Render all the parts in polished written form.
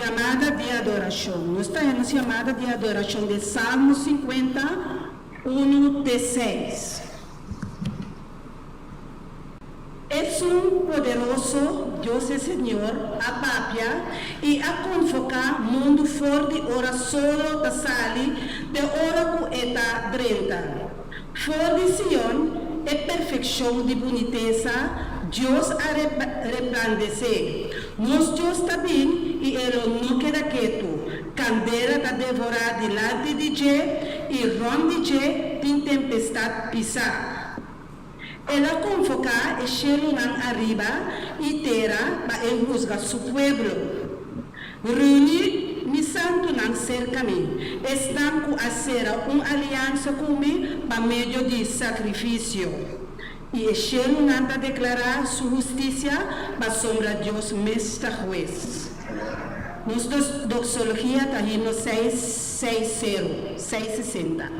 Yamada di adorashon. Nos ta haña nos yamada di adorashon den Salmo 50, 1 te 6. Esun Poderoso, Dios e Señor, a papia i a konvoká mundu for di ora solo ta sali te ora ku e ta drenta. For di Sion, e perfekshon di bunitesa, Dios a replandesé. Nos Dios ta bin i e lo no keda ketu. Kandela ta devorá dilanti di dje i rònt di dje tin tempestat pisá. El a konvoká e shelunan ariba i tera pa e husga su pueblo. Reuní mi santunan serka mi, esnan ku a sera un aliansa ku mi pa medio di sakrifisio. I e shelunan ta deklará su hustisia, pasobra Dios mes ta hues. Nos doksologia ta himno seis seis sero, 660.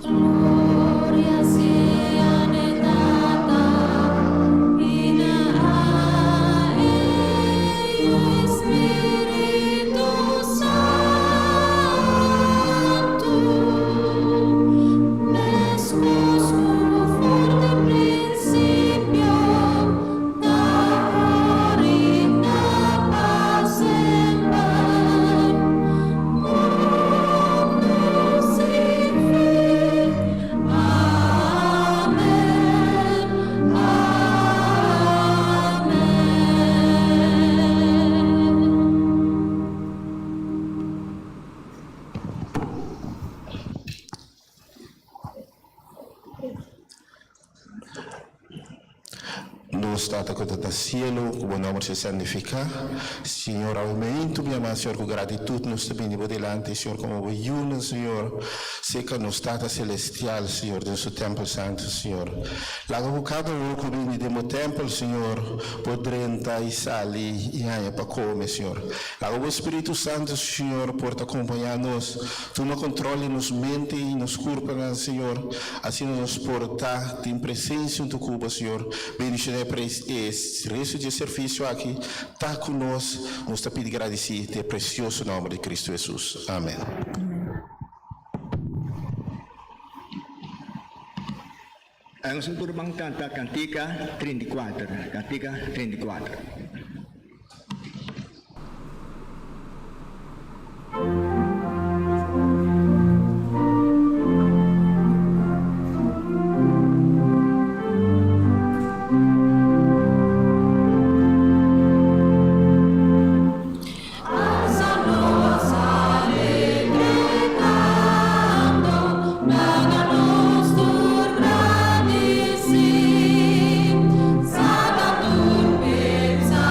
Gloria sea n'e Tata, i na e Yu i Spiritu Santu, meskos ku for di prinsipio, ta awor i ta pa semper. Mundu sin fin. Amen. Amen. Nos Tata ku ta na sielu, ku bo nòmber ser santifiká. Señor, awe meintu mi ama, Señor, ku gratitut nos ta bini bo dilanti, Señor, komo bo yunan, Señor. Seka nos Tata Selestial, Señor, den su tèmpel santu, Señor. Laga ku kada un ku bini den bo tèmpel, Señor, por drenta i sali i haña pa kome, Señor. Laga bo Spiritu Santu, Señor, por ta kompañá nos. Tuma kontrol di nos mente i nos kurpanan, Señor. Asina nos por ta den presencia hunto cu Bo, Señor. Bendiciona e e resto di e servicio aki. Ta cu nos. Nos ta pidi gradici den e precioso nomber di Cristo Jesus. Amen. Nos tur ban canta cantica 34, cantica 34. Alsa nos alegre canto, laga nos tur gradici, saca tur pensamiento.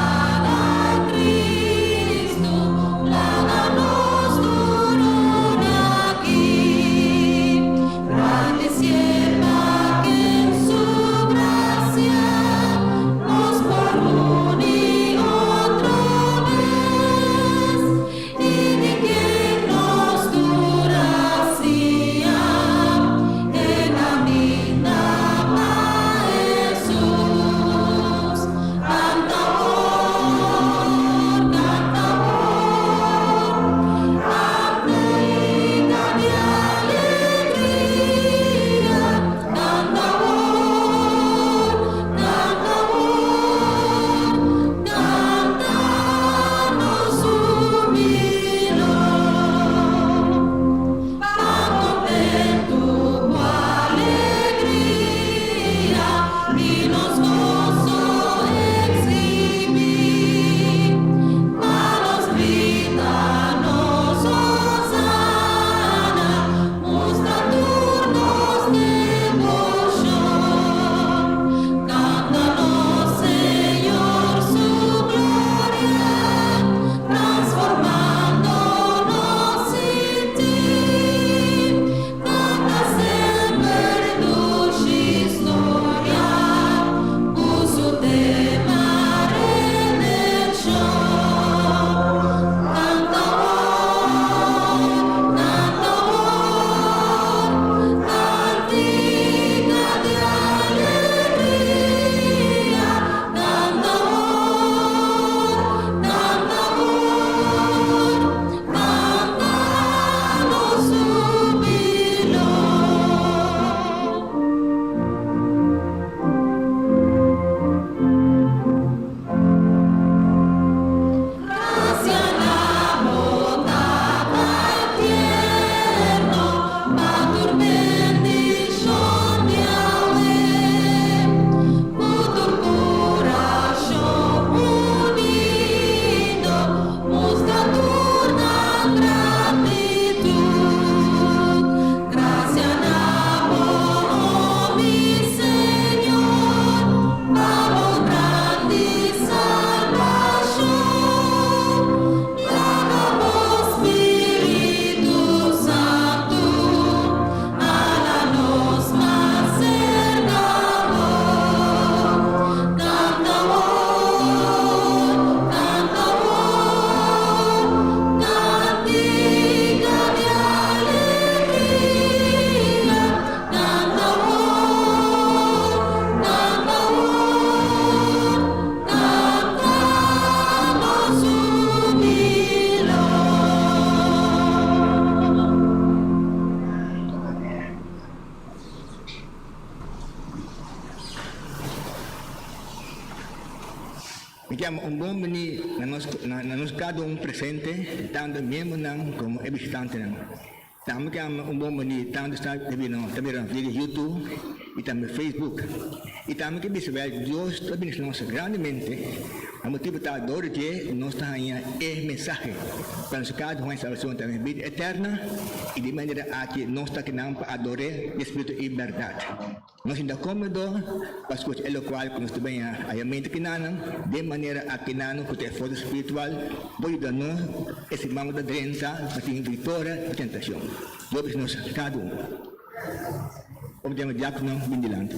Mi yama un bon bini na nos na na nos kada un presente, tantu miembronan komo e bishitantenan. Tambe yama un bon bini tantu sta ta bira ta bira via di YouTube i tambe Facebook. I tambe ke bisa wèl Dios ta bini nos grandemente pa motibu ta dor di dje nos ta haña e mensahe pa nos kada un haña salbashon tambe bida eterna i di manera aki nos ta kinan pa ador'é den spiritu i bèrdat. Nos sinta kómodo pa skucha e lokual ku nos ta baña ayamente kinanan, den manera a kinanan ku ta esforso spiritual por yuda nos e siman ku ta drenta pa tin viktoria di tentashon. Dios besi nos kada un. Ora mi diákono bin dilanti.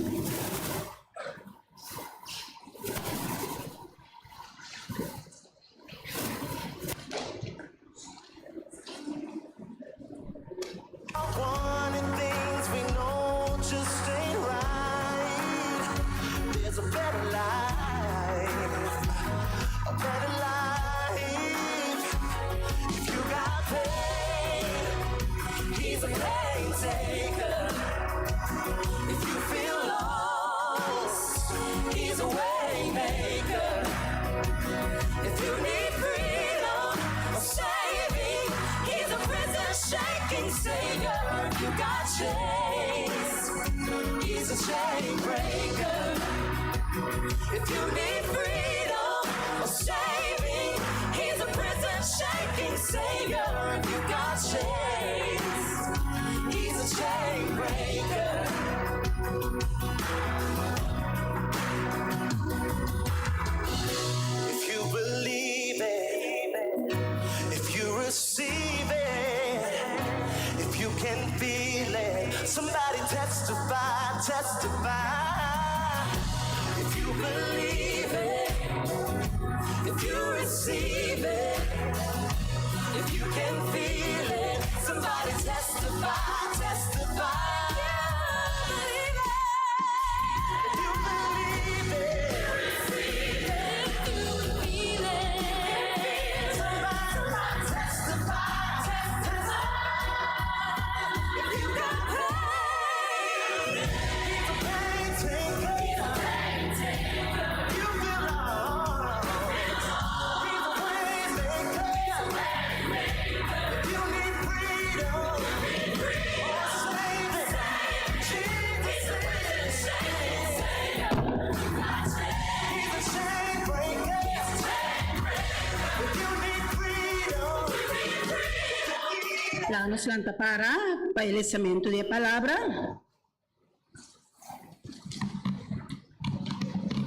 Laga nos lanta para pa e lesamentu di e palabra.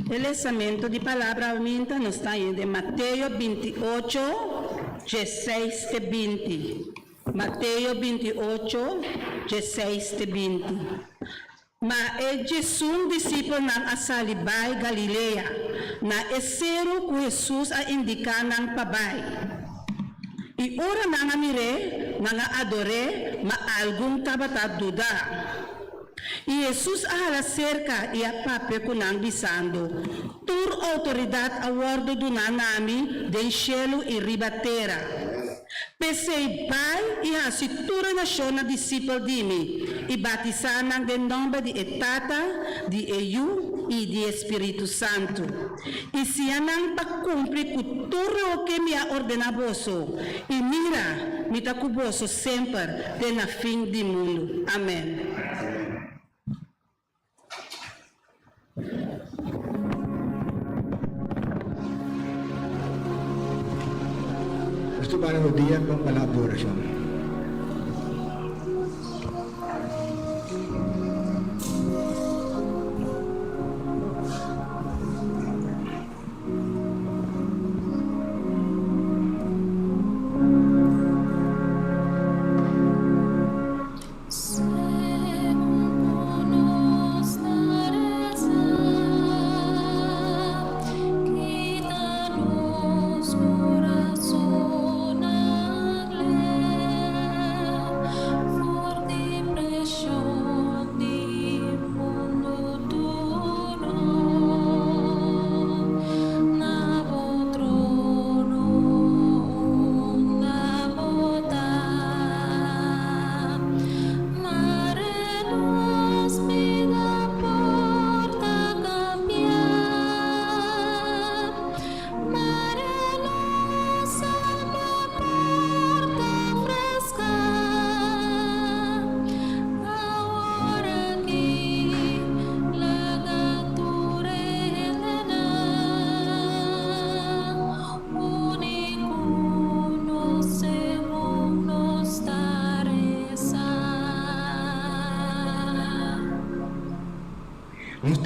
E lesamentu di palabra aumenta nos ta haña den Mateo 28, 16 te 20. Mateo 28, 16 te 20. Ma e djesun disipelnan a sali bai Galilea, na e seru ku Hesus a indiká nan pa bai. I ora nan a mir'é, nan a ador'é, ma algun tabata duda. I Hesus a hala serka i a papia ku nan, bisando, Tur outoridat a wòrdu duná na mi den shelu i riba tera. P'esei bai i hasi tur e nashonnan disipel di mi, i batisá nan den nòmber di e Tata, di e Yu i di e Spiritu Santu, i siña nan pa kumpli ku tur loke mi a ordená boso, i mira, mi ta ku boso semper te na fin di mundu. Amèn. Nos ta para rodia pa un palabra di orashon.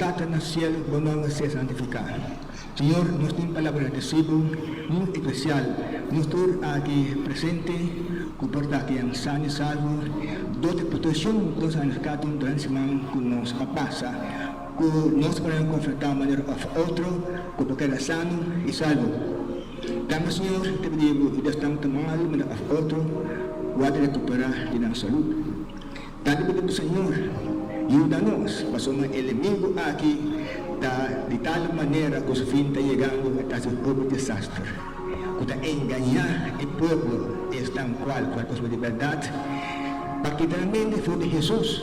Tata na cielo, bo nomber sea santifica. Señor, nos tin palabra agradecido muy especial. Nos tur aki presente cu por ta aki en sano y salvo dor di proteccion cu nos a haña cada un durante siman cu nos a pasa. Cu nos por a confronta un manera of otro cu por keda sano y salvo. Danki Señor, te pidi bo yuda esnan cu ta malo un manera of otro wak recupera di nan salud. Danki pa bo Señor, yuda nos, pasobra e enemigo aki ta di tal manera ku su fin ta yegando e ta hasi hopi desaster, ku ta engañá e pueblo esnan kual ku a kosba di bèrdat pa kita nan mente for di Hesus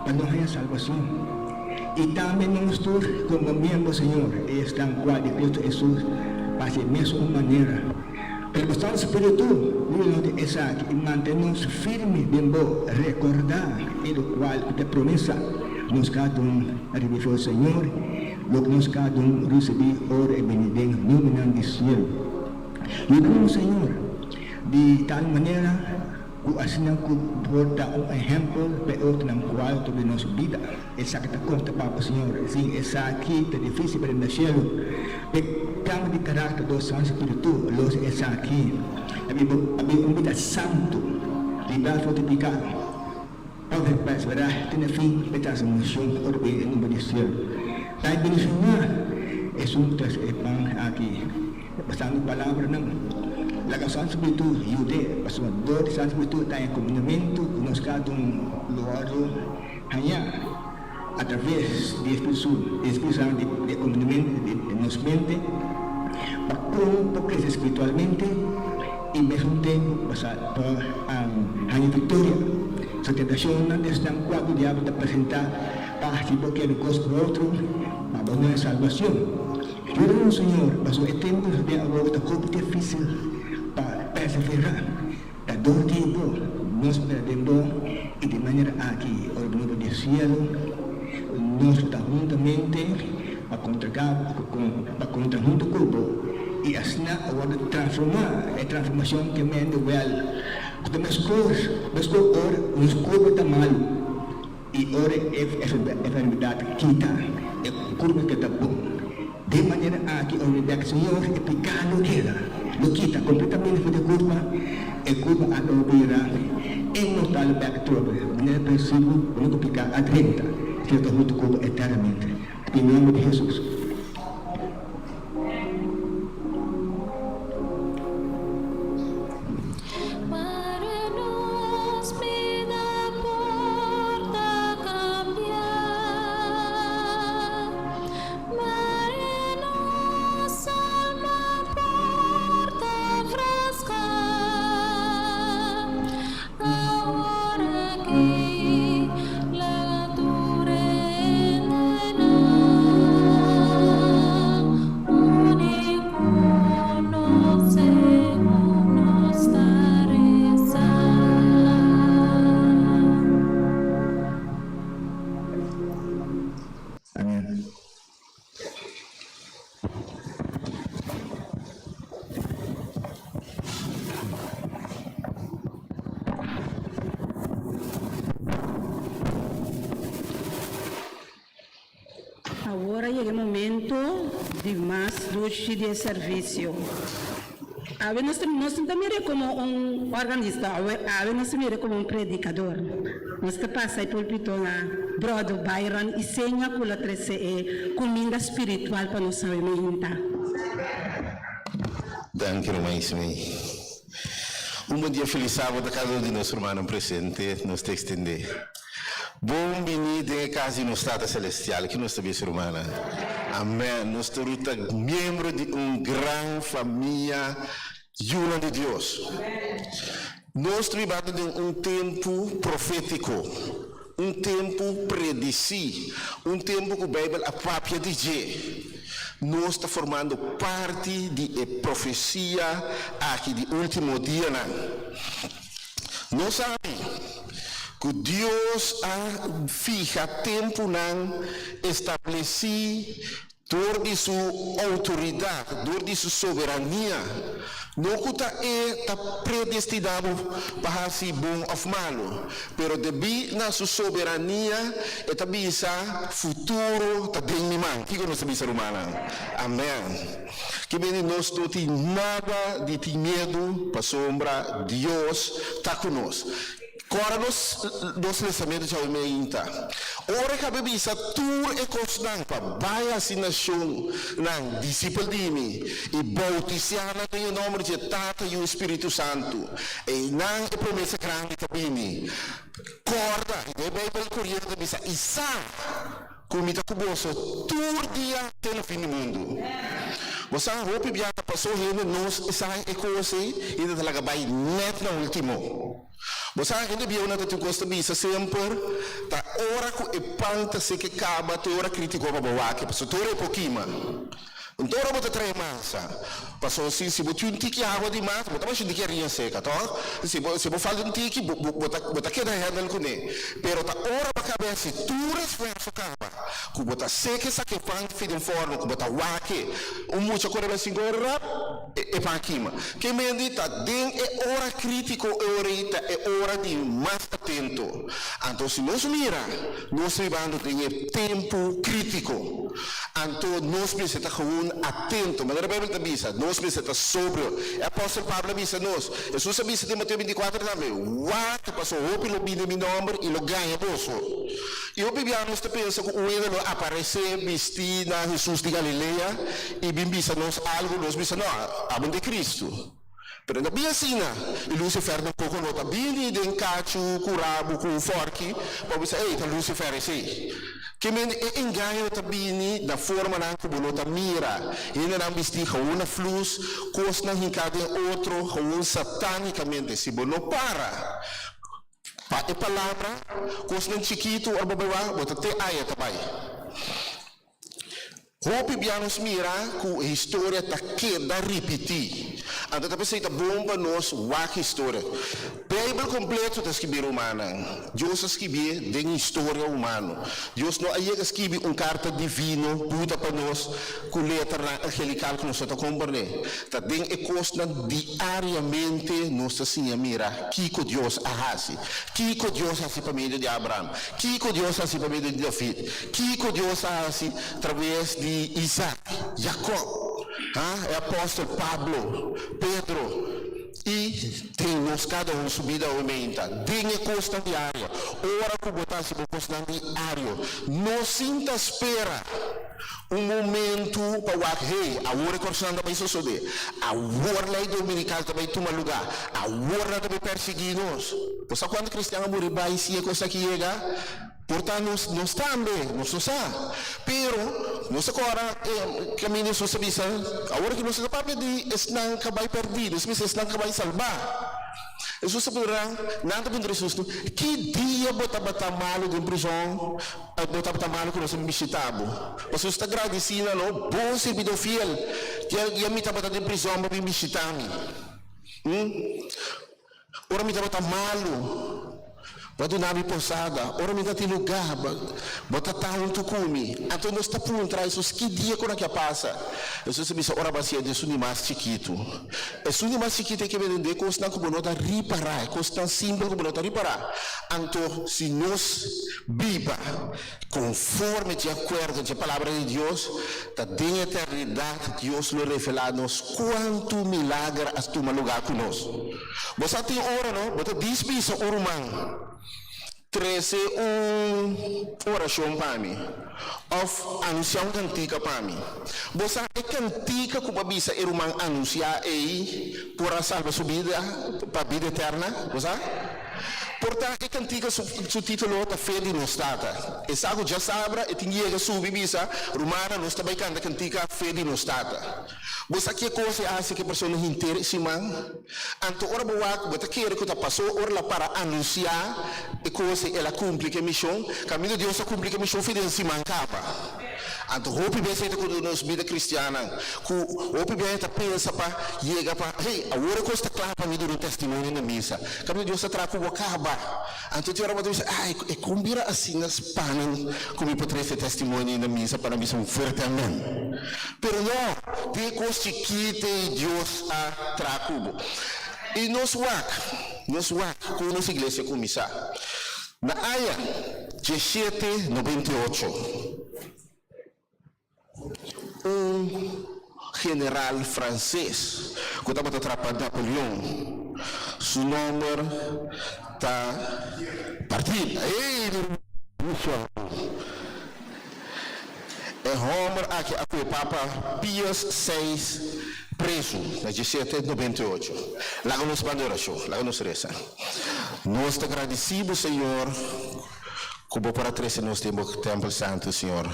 pa no haña salbason. I tambe nos tur komo miembro, Señor, e esnan kual di Kristu Hesus pa hasi e mesun manera. Pero bo Santu Spiritu yuda nos den esaki i mantene nos firme den bo rekordá e lokual ku ta promesa nos kada un a ribí for Señor, loke nos kada un risibí ora e bini den nubenan di sielu. Yuda nos, Señor, di tal manera ku asina ku por ta un ehèmpel pa e otronan kual ta den nos bida. Esaki ta konta pa bo, Señor. Sin esaki ta difísil pa drenta shelu. P'e kambio di karakter dor Santu Spiritu, los esaki ta biba a biba un bida santu, librá for di piká, pa perseverá te na fin p'e transformashon ora bini e nomber di shelu. Ta e bendishoná esun ku trese e pan aki, pasando palabranan. Laga Santu Spiritu yud'é, pasobra dor di Santu Spiritu ta e komandamentu ku nos kada un lo wòrdu. Haña atraves di e Spiritu, di e Spiritu Santu di e komandamentu di nos mente pa kon pa krese spiritualmente i mesun tempu pa sa pa haña viktoria. So tentashonnan ta esnan kua ku diabel ta presentá pa hasi bo kere kos ku otro pa bo no haña salbacion. Yuda nos Señor pasobra e tempu ku nos ta den awor ta hopi difisil pa perseverá. Ta dor di bo, nos mira den bo, i di manera aki, ora bo nobo di cielo, nos lo ta huntamente pa contra pa contra hunto cu bo, i asina a wordo transforma, e transformacion ke mende wel, cu ta mescos, mescos ora nos curpa ta malo, i ora e enfermedad kita, e curpa keda bon. Den manera aki ora mi bek Señor, e piká lo keda, lo kita kompletamente for di e kurpa, e kurpa a lo bira inmortal bek atrobe, manera prinsipio ku no piká a drenta, sino ta huntu ku bo eternamente. Den nomber di Hesus. Mare nos bida por ta cambia. Mare nos alma por ta fresca. Awor aki laga tur hendenan uni ku nos segun nos ta resa. Amen. Awor a yega e momento di mas dushi di e servicio. Awe nos ta nos no ta mir'é como un organista, awe awe nos ta mir'é como un predicador. Nos ta pasa e pulpito na Brother Byron i seña ku lo trese e kuminda spiritual pa nos awe mainta. Danki ruman Ismay. Un bon dia felis sábado ta kada un di nos rumannan presente. Nos ta extende bon bini den e kas di nos Tata Celestial. Ki nos ta bisa rumannan? Amen. Nos tur ta miembro di un gran famia yunan di Dios. Nos ta bibando den un tempu profétiko, un tempu predisí, un tempu ku Beibel a papia di dje. Nos ta formando parti di e profesia aki di último dianan. Nos sabi ku Dios a fiha tempunan establesí. Dor di su outoridat, dor di su soberania, no ku ta e ta predestiná bo pa hasi bon òf malu, pero debí na su soberania e ta bisa, Futuro ta den mi man. Kiko nos ta bisa, rumannan? Amèn. Ke bini nos no tin nada di tin miedu, pasobra Dios ta ku nos. Kòrda nos nos lesamentu djawe meinta. Ora e kabe bisa tur e kosnan pa bai hasi nashonnan disipel di mi i boutisiá nan den e nòmber dje Tata, Yu i Spiritu Santu, einan e promesa grandi ta bini. Kòrda, den e Beibel Koriente ta bisa, I sa ku mi ta ku boso tur dia te na fin di mundu. Bo sa hopi bia ta pasó hende nos sa e kos ei i nan ta laga bai nèt na último. Bo sa hende bieunan ta tin kos ta bisa semper, ta ora ku e pan ta seke kaba te ora kritiko pa bo wak, pasobra te ora e por kima. Anto ora bo ta trae masa, pasobra si si bo tin un tiki awa di mas, bo ta basha un tiki harinha seka, tòg? Si bo si bo falta un tiki, bo bo bo ta bo ta keda hèndel kuné. Pero ta ora bo kaba hasi tur esfuerso kaba, ku bo ta seka esaki e pan fi den fòrno, ku bo ta wak e, un mucha kore bai sinko ora rap, e e pan a kima. Ke mendi ta den e ora krítiko e ora ei ta e ora di mas atento. Anto si nos mira, nos ta bibando den e tempu krítiko. Anto nos mester ta gewoon atento. Manera Bijbel ta bisa, nos mester ta sobrio. E apòstel Pablo a bisa nos, Hesus a bisa den Mateo bintikuater tambe, Wak, pasobra hopi lo bini den mi nòmber i lo gaña boso. I hopi bia nos ta pensa ku un hende lo aparesé bistí na Hesus di Galilea i bin bisa nos algu, nos bisa, No, abo no ta e Kristu. Pero no bin asina, i Lucifer tampoco no ta bini den cachu cu rabu cu un forki pa bisa, ey, ta Lucifer esey. Ke men e engaño ta bini na formanan cu bo no ta mira, hendenan bisti gewoon na flus, cosnan hinca den otro, gewoon satanicamente. Si bo no para pa e palabra, cosnan chikito ora bo bai wak, bo ta te aya ta bai. Hopi bia nos mira ku historia ta keda ripití. Anto ta p'esei ta bon pa nos wak historia. Beibel kompleto ta skibí rumannan. Dios a skibié den historia humano. Dios no a yega skibi un karta divino buta pa nos ku letranan angelikal ku nos no ta komprendé. Ta den e kosnan diariamente nos ta siña mira kiko Dios a hasi. Kiko Dios a hasi pa medio di Abraham. Kiko Dios a hasi pa medio di David. Kiko Dios a hasi traves di Isaac, Jacob, ha, e apòstel Pablo, Pedro, i den nos kada un su bida aumenta den e kosnan diario. Ora ku bo ta hasi bo kosnan diario, no sinta spera un momentu pa wak, hey, awor e kosnan ta bai sosodé, awor lei dominikal ta bai tuma lugá, awor nan ta bai persiguí nos. Bo sa kuantu kristian a muri bai si e kos aki yega? Por ta nos, nos tambe, nos no sa. Pero, nos ta kòrda e kaminda Hesus a bisa, awor ku nos no ta papia di esnan ku a bai pèrdí, nos ta bisa esnan ku a bai salbá. Hesus a puntra nan, nan ta puntra Hesus, Ki dia bo tabata malu den prizòn, bo tabata malu ku nos a bishitá bo? Pasobra Hesus ta gradisí nan, no, Bon sirbidó fiel, ya mi tabata den prizòn, bo bin bishitá mi. Ora mi tabata malu, bo a duna mi posada. Ora mi ta tin lugá, bo ta ta huntu ku mi. Anto nos ta puntra Hesus, Ki dia ku nan ke a pasa? Hesus a bisa, Ora bo a siente esun di mas chikitu. Esun di mas chikitu e ke bendendé kosnan ku bo no ta ripará, e kosnan simpel ku bo no ta ripará. Anto si nos biba Konforme dje akuerdo dje Palabra di Dios, ta den eternidat Dios lo revelá nos kuantu milager a tuma lugá ku nos. Bo sa tin ora no, bo ta disbisa un ruman trese un orashon pa mi òf anunsiá un kantika pa mi. Bo sa e kantika ku bo a bisa e ruman anunsiá ei por a salba su bida pa bida eterna? Bo sa? Por ta e kantika su su titulo ta Fe di nos Tata. E sa ku djasabra e tin yega subi bisa, Rumannan nos ta bai kanta kantika Fe di nos Tata. Bo sa ke kos e hasi ku e persona henter e siman? Anto ora bo wak bo ta kere ku ta pasó ora el a para anunsiá e kos ei el a kumpli ku e mishon? Kaminda Dios a kumpli ku e mishon fi den siman kaba. Anto hopi bes hende ku nos bida kristiannan ku hopi bes ta pensa pa yega pa, hey, awor e kos ta kla pa mi duna un testimonio na misa. Kaminda Dios ta traha ku bo kaba. Anto tin ora bo ta bisa, ai, e kon bira asina spanan ku mi por trese testimonio na misa pa nan bisa un fuerte amen. Pero no, den e kos chikito ei Dios a traha ku bo. I nos wak, nos wak kon nos iglesia kuminsá. Na aña diesshete 98, un general franses ku tabata traha pa Napoleon, su nòmber ta Barthin. Ey, mi ruman! E hòmber aki a kohe Papa Pius seis prezu na diesshete 98. Laga nos banda orashon, laga nos resa. Nos ta gradisí bo, Señor, ku bo por a trese nos den bo tèmpel santu, Señor.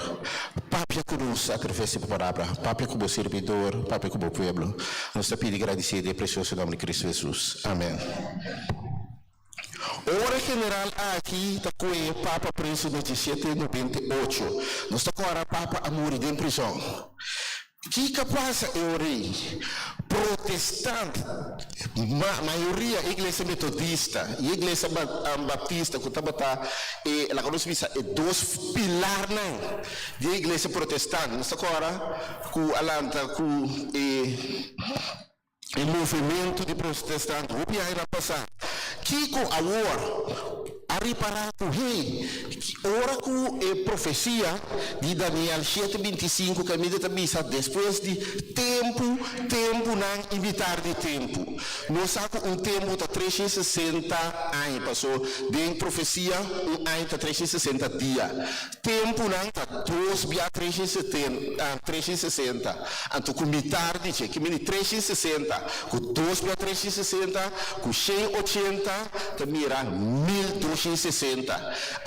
Papia ku nos atraves di bo palabra, papia ku bo sirbidor, papia ku bo pueblo. Nos ta pidi gradisí den e presioso nòmber di Kristu Hesus. Amèn. Ora e general aki ta kohe Papa preso na diesshete 98, nos ta kòrda Papa a muri den prizòn. Kiko a pasa e ora ei? Protestant, ma mayoria e iglesia metodista i e iglesia baptista ku tabata e laga nos bisa e dos pilarnan di e iglesia protestant. Nos ta kòrda ku a lanta ku e E movementu di protestant hopi añanan pasá. Kiko awor a ripará ku hei, ora ku e profesia di Daniel shete 25 kaminda ta bisa despues di tempu, tempunan i mitar di tempu. Nos sa ku un tempu ta 360 aña, pasó den profesia un aña ta 360 dia. Tempunan ta dos bia 360, anto ku mitar di dje, ki mini 360 ku dos bia 360 ku 180 ta mira 1260.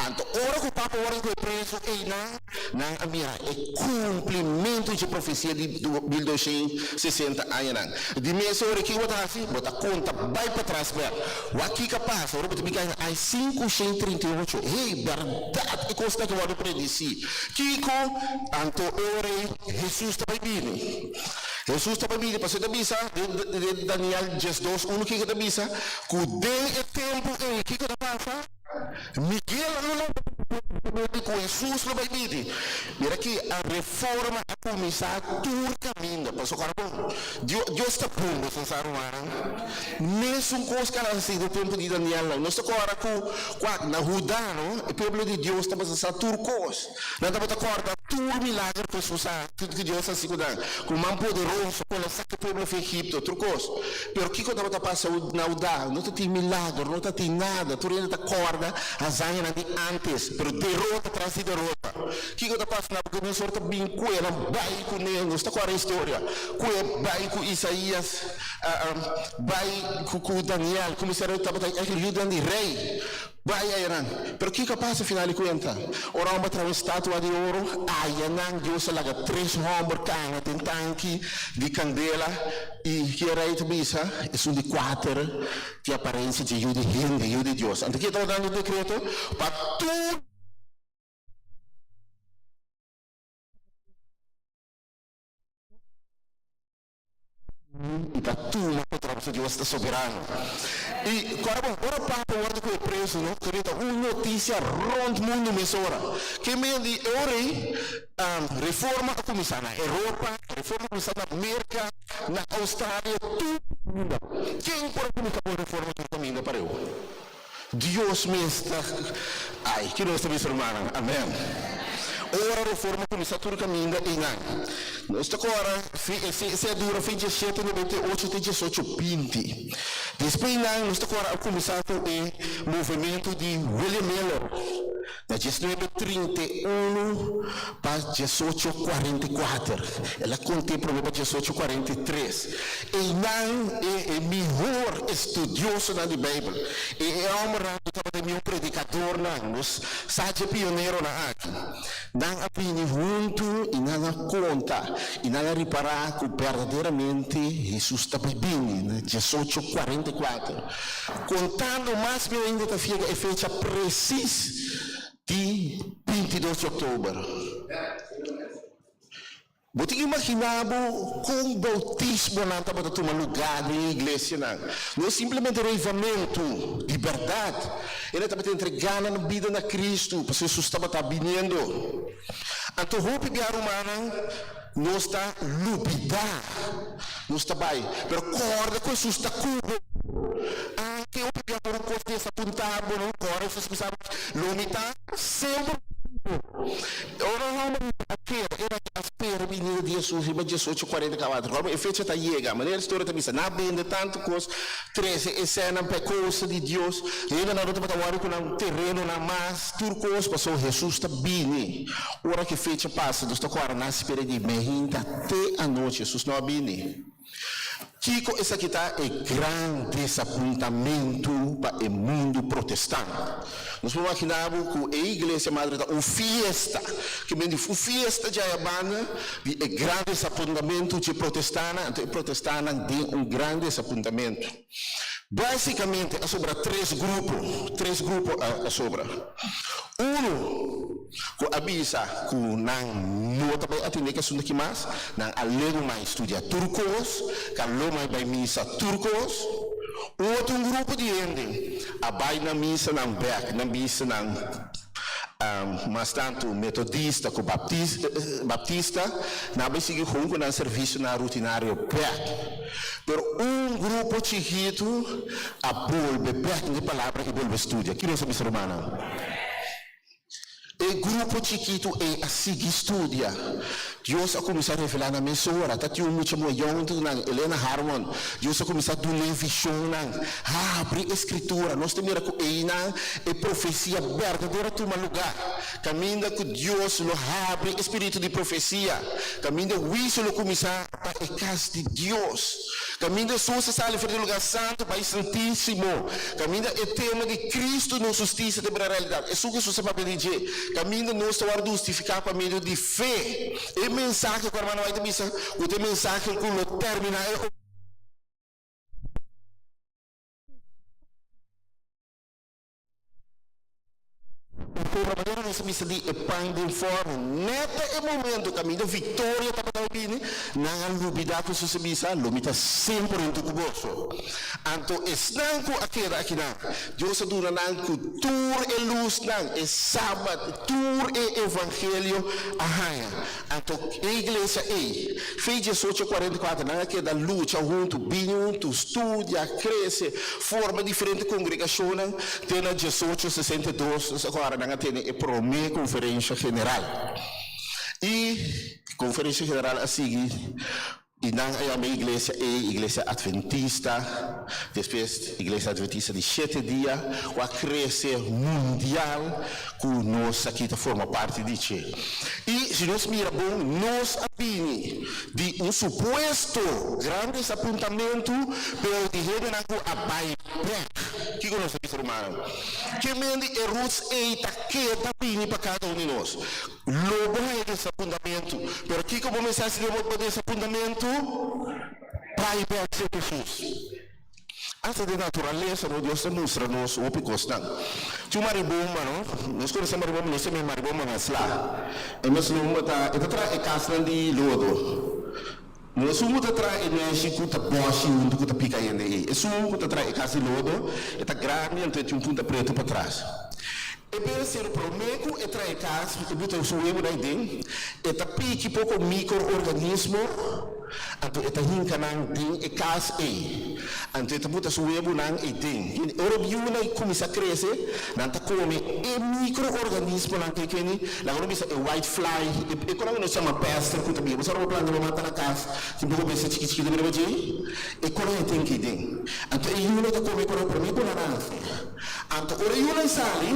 Anto ora ku Papa wòrdu kohe preso einan, nan a mira e kumplimentu dje profesia di 1260 añanan. Di mes ora kiko bo ta hasi? Bo ta konta bai patras bèk. Wak kiko a pasa ora bo ta bin kai na aña 538? Hey, bèrdat e kosnan ke wòrdu predisí. Kiko anto e ora ei Hesus ta bai bini? Hesus ta bai bini pasobra e ta bisa den Daniel 12, 1 kiko e ta bisa? Ku den e tempu ei kiko ta pasa? Miguel lo lanta juntamente ku Hesus lo bai bini. Mira aki a reforma a kuminsá tur kaminda. Pasobra ora bo Dios ta bon, boso sa rumannan. Mesun kos ku a hasi den tempu di Daniel nan. Nos ta kòrda ku kua na Huda no, e pueblo di Dios tabata sa tur kos. Nan tabata kòrda tur milager ku Hesus a hasi, ku Dios a hasi ku nan, ku man poderoso ku el a saka e pueblo for Egipto, tur kos. Pero kiko tabata pasa na Huda? No ta tin milager, no ta tin nada. Tur hende ta kòrda hazañanan di ántes, pero derota tras di derota. Kiko ta pasa Nabucodonosor ta bin ku el a bai kuné, nos ta kòrda e historia, ku e bai ku Isaías. Bai ku Daniel, kuminsá tabata e yudan di rei. Bai ayanan. Pero kiko a pasa final di kuenta? Ora hòmber traha un statua di oro, ayanan Dios a laga tres hòmber kana den tanki di kandela, i ki e rei ta bisa? Esun di kuater tin aparensia dje yu di hende, yu di Dios. Anto ki e tabata dando dekreto? Pa tur. I ta tuma kontra pasobra Dios ta soberano. I kòrda bon, ora Papa wòrdu kohe preso no, kere ta un notisia rònt mundu mesora. Ke medio di e ora ei, reforma a kuminsá na Europa, reforma a kuminsá na Merka, na Australia, tur kaminda. Ken por a kuminsá ku un reforma tur kaminda pareu? Dios mes ta Ai, ki nos ta bisa rumannan? Amen. Ora reforma kuminsá tur kaminda einan. Nos ta kòrda esei a dura fin diesshete 98 te diesocho 20. Despues einan nos ta kòrda a kuminsá ku e movementu di William Miller na diesnuebe 31 pa diesocho 44. El a kont'é promé pa diesocho 43. Einan e e mihor estudiosonan di Beibel, e e hòmbernan ku tabata e mihor predikadornan, nos sa dje pioneronan aki, nan a bini huntu i nan a konta i nan a ripará ku berdaderamente Hesus ta bai bini na diesocho 44. Kontando mas bien ainda ta fiega e fecha presis di 22 di òktober. Bo tin imaginá bo kon boutismonan tabata tuma lugá den e iglesianan? No simplemente revamentu di bèrdat. Hende tabata entregá nan bida na Kristu pasobra Hesus tabata biniendo. Anto hopi bia rumannan nos ta lubidá. Nos ta bai, pero kòrda ku Hesus ta ku bo. Anke hopi bia ora un kos desapuntá bo, no kòrda Hesus bisa bo, Lo mi ta semper ku bo. Ora un hòmber a keda, el a spera binida di Hesus riba diesocho kuarenta kawatro. Kòrda e fecha ta yega. Manera e storia ta bisa, nan a bende tantu kos, trese e sènnan pa e kosa di Dios. Hendenan no tabata wòri ku nan terenonan mas, tur kos, pasobra Hesus ta bini. Ora ku e fecha pasa, nos ta kòrda nan a spera di mehinta te anochi, Hesus no a bini. Kiko esaki ta? E gran desapuntamentu pa e mundu protestant. Nos por imaginá bo ku e Iglesia Madre ta un fiesta, ke men di un fiesta djai a banda di e gran desapuntamentu dje protestannan, anto e protestannan den un gran desapuntamentu. Básikamente a sobra tres grupo, tres grupo a sobra. Unu ku a bisa ku nan no ta bai atendé ku asuntu aki mas, nan a legu mai studia tur kos, ka lo mai bai misa tur kos. Otro un grupo di hende a bai na misanan bèk, nan bisa nan mas tantu metodista ku baptista, nan a bai sigui hon ku nan servisionan rutinario bèk. Pero un grupo chikitu a bolbe bek den e Palabra i bolbe studia. Ki nos a bisa, rumannan? E grupo chikitu ei a sigui studia. Dios a kuminsá revelá nan mesora. Ta tin un mucha muhé yòn huntu ku nan, Elena Harmon. Dios a kuminsá dun'é vishonnan. Habri e Skritura. Nos ta mira ku einan e profesia berdadero a tuma lugá. Kaminda ku Dios lo habri e spiritu di profesia. Kaminda huisio lo kuminsá pa e kas di Dios. Kaminda Hesus a sali for di lugá santu bai Santísimo. Kaminda e tema di Kristu nos hustisia ta bira realidat. Esun ku Hesus a papia di dje. Kaminda nos ta wòrdu hustifiká pa medio di fe. E mensahe ku hermano White a bisa ku ta e mensahe ku lo terminá e. Pasobra manera nos a bisa di e pan den forno, net na e momento kaminda viktoria tabata bai bini, nan a lubidá ku Hesus a bisa, Lo mi ta semper huntu ku boso. Anto esnan ku a keda akinan, Dios a duna nan ku tur e lusnan, e Sabat, tur e evangelio a haña. Anto e iglesia ei, fe diesocho kuarenta i kuater, nan a keda lucha huntu, bini huntu, studia, krese, forma diferente kongregashonnan, te na diesocho sesenta i dos, nos a kòrda nan a tene e promé konferensha general. I konferensha general a sigui. I nan a yama e iglesia ei Iglesia Adventista, despues Iglesia Adventista di Shete Dia, ku a krese mundial ku nos aki ta forma parti di dje. I si nos mira bon, nos a bini di un supuesto gran desapuntamentu, pero di hendenan ku a bai bèk. Kiko nos ta bisa, rumannan? Ke men di e roots ei ta keda bini pa kada un di nos. Lo bo haña desapuntamentu, pero kiko bo mester hasi den bo desapuntamentu? Bai bèk serka Hesus. Asta den naturalesa no Dios ta mustra nos hopi kosnan. Tin un maribomba no, nos konosé maribomba, nos ta mira maribomba na sla. E mes lomba ta, e ta traha e kasnan di lodo. No esun ku ta traha e nèshi ku ta bòshi huntu ku ta pika hende ei. Esun ku ta traha e kas di lodo, e ta grandi anto e tin un punta pretu patras. E bira ser promé ku e traha e kas, e buta su webunan ei den, e ta piki poko mikro-organismo, anto e ta hinka nan den e kas ei. Anto e ta buta su webunan ei den. Ora e yunan ei kuminsá krese, nan ta kome e mikro-organismonan ku e kende, laga nos bisa e white fly, e konan ku nos yama pester ku ta bira. Bo sa ora bo planta bo mata na kas, tin poko bestia chiki chiki ta bira bo dje? E konan ei tin ki den. Anto e yunan ta kome e konan promé ku nan nase. Anto ora e yunan sali,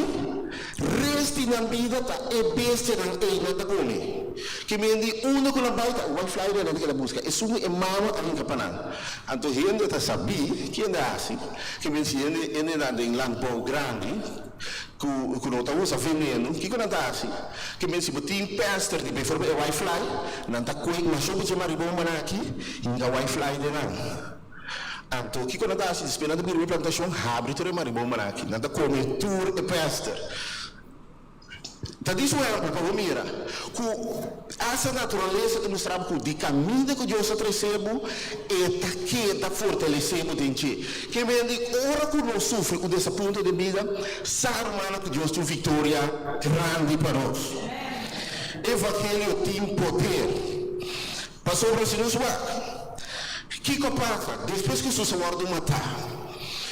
res di nan bida ta e bestianan ei nan ta kome. Ke men di unda ku nan bai ta white fly nan ta keda buska. Esun e mama a hinka pa nan. Anto hende ta sabí kende a hasi, ke men si hende hende nan den landbouw grandi ku ku no ta usa veneno, kiko nan ta hasi? Ke men si bo tin pester di bijvoorbeeld e white fly, nan ta kue masha un bichi maribombanan aki hinka white fly den nan. Anto kiko nan ta hasi? Despues nan ta bira mi plantashon, habri tur e maribombanan aki, nan ta kome tur e pester. Ta di su ehempel pa bo mira ku asta naturalesa ta mustra bo ku di kaminda ku Dios a trese bo, e ta keda fortalesé bo den dje. Ke men di ora ku nos sufri un desapunto den bida, sa rumannan ku Dios tin un viktoria grandi pa nos. Evangelio tin poder. Pasobra si nos wak kiko a pasa despues ku Hesus a wòrdu matá,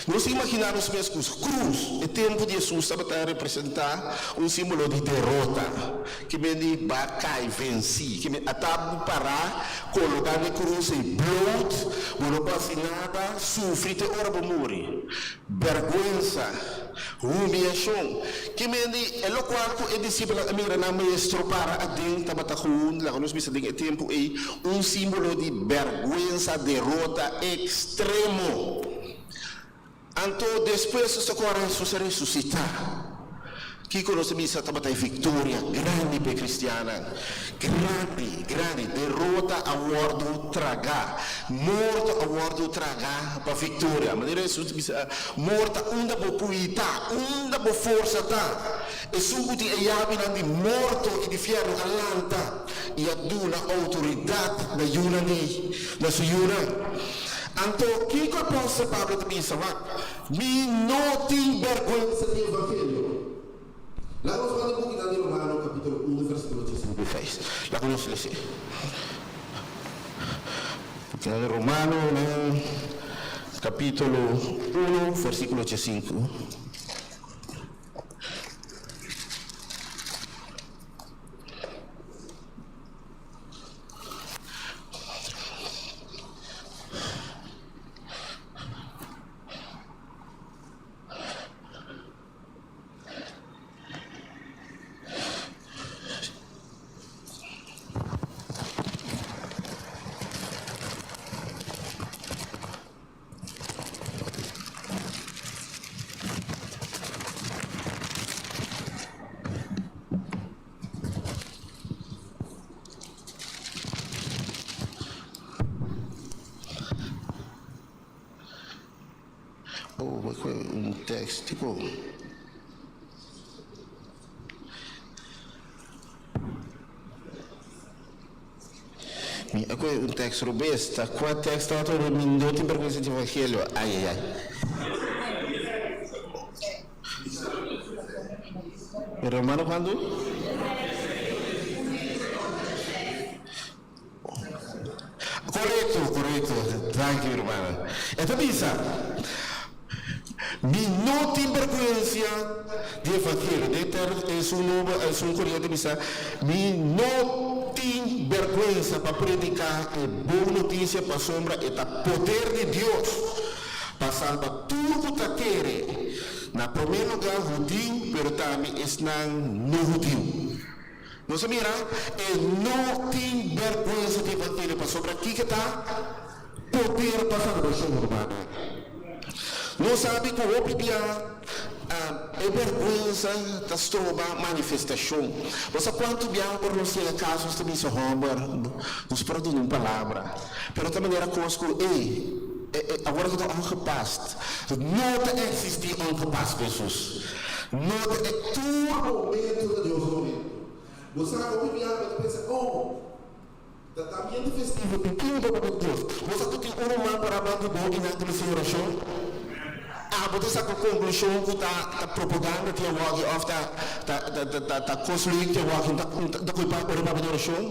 nos ta imaginá nos mes ku krus e tempu di Hesus tabata representá un símbolo di derota, ke men di ba kai vensí, ke men a ta bo pará kologá na e krus ei bloot, bo no por hasi nada, sufri te ora bo muri. Bèrgwensa, humiashon. Ke men di e lokual ku e disipelnan a mira nan Maestro para aden tabata gewoon, laga nos bisa den e tempu ei, un símbolo di bèrgwensa, derota ekstremo. Anto despues nos ta kòrda Hesus a resusitá. Kiko nos ta bisa tabata e viktoria grandi pa e kristiannan? Grandi, grandi. Derota a wòrdu tragá. Morto a wòrdu tragá pa viktoria. Manera Hesus ta bisa, Morto, unda bo pui ta? Unda bo forsa ta? Esun ku tin e yabinan di morto i di fièrnu a lanta i a duna outoridat na yunan di na su yunan. Anto kiko apòstel Pablo ta bisa? Wak. Mi no tin bèrgwensa di evangelio. Laga nos manda bukinan di Romano kapítulo unu versíkulo 56. Laga nos lese. Bukinan di Romano kapítulo unu versíkulo 15. Oh, bo koe un tekst tipo. Mi a koe un tekst robes. Ta kua tekst tabata ora mi no tin bergwensa di evangelio? Ai, ai, ai. Romano kuantu? Korekto, korekto. Danki, mi rumannan. E ta bisa, Mi no tin bergwensia di evangelio. Den ter esun nobo, esun koriente bisa, Mi no tin bergwensa pa prediká e bon notisia pasobra e ta poder di Dios pa salba tur ku ta kere, na promé lugá hudiu, pero tambe esnan no hudiu. Nos a mira, e no tin bèrgwensa di evangelio pasobra kiko ta poder pa salbashon, rumannan. Nos sabi ku hopi bia e bèrgwensa ta stroba manifestashon. Bo sa kuantu bia ora nos yega kas nos ta bisa hòmber, nos por a duna un palabra, pero ta manera kos ku ey, awor ku ta ongepast. No ta eksistí ongepast pa Hesus. No ta e tur momento ta Dios momento. Bo sa hopi bia bo ta pensa, oh, ta ta ambiente festivo tin tin un poco di Dios. Bo sa cu tin un ruman pará banda di bo i nan ta mester oracion? Abo ta saca conclusion cu ta ta propaganda tin awaki of ta ta ta ta ta cos leuk tin awaki ta ta culpa ora papia di oracion?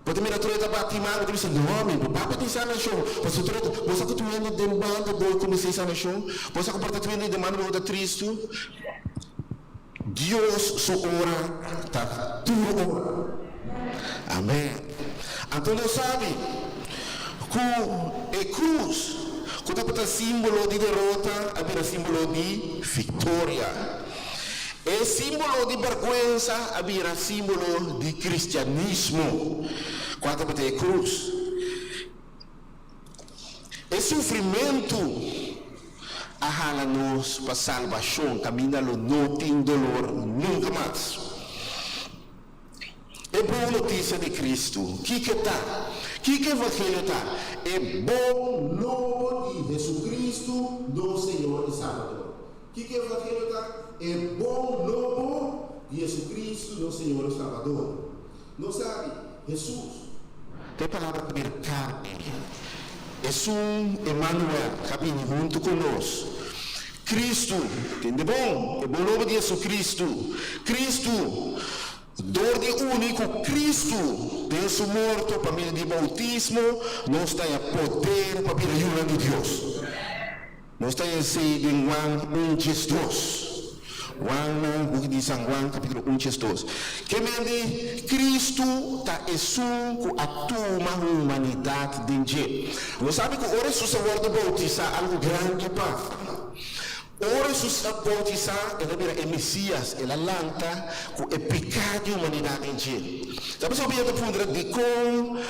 Bo ta mira tur e ta bati man, bo ta bisa, no mi, bo papia tin sanashon. Pasobra tur e ta, bo sa ku tur hende den banda bo e kuminsá e sanashon? Bo sa ku por ta tur hende den banda bo ta tristu? Dios su ora ta tur ora. Amen. Anto nos sabi ku e krus ku tabata simbolo di derota a bira simbolo di viktoria. E símbolo di bèrgwensa a bira símbolo di kristianismo, kua tabata e krus. E sufrimentu a hala nos pa salbashon, kaminda lo no tin dolor nunka mas. E bon notisia di Kristu, kiko ta? Kiko evangelio ta? E bon nobo di Hesukristu, nos Señor i Salbador. Kiko evangelio ta? E bon nobo. di Jesucristo nos Señor y Salbador. Nos sabi, Hesus. Ta e palabra ta bira karni. Esun Emmanuel ka bini huntu ku nos. Kristu, tende bon, e bon nobo di Jesucristo. Kristu, dor di uni ku Kristu den su morto pa medio di boutismo, nos ta haña poder pa bira yunan di Dios. Nos ta esei den Juan un 12. Juan nan buki di San Juan capítulo un 12. Ke men di Cristo ta esun cu a tuma humanidad den dje. Nos sabi cu ora Jesus a wordo bautisa algo grandi a pasa. Ora Jesus a bautisa el a bira e Mesias, el a lanta cu e pica di humanidad den dje. Ta pasobra bo ya ta puntra dikon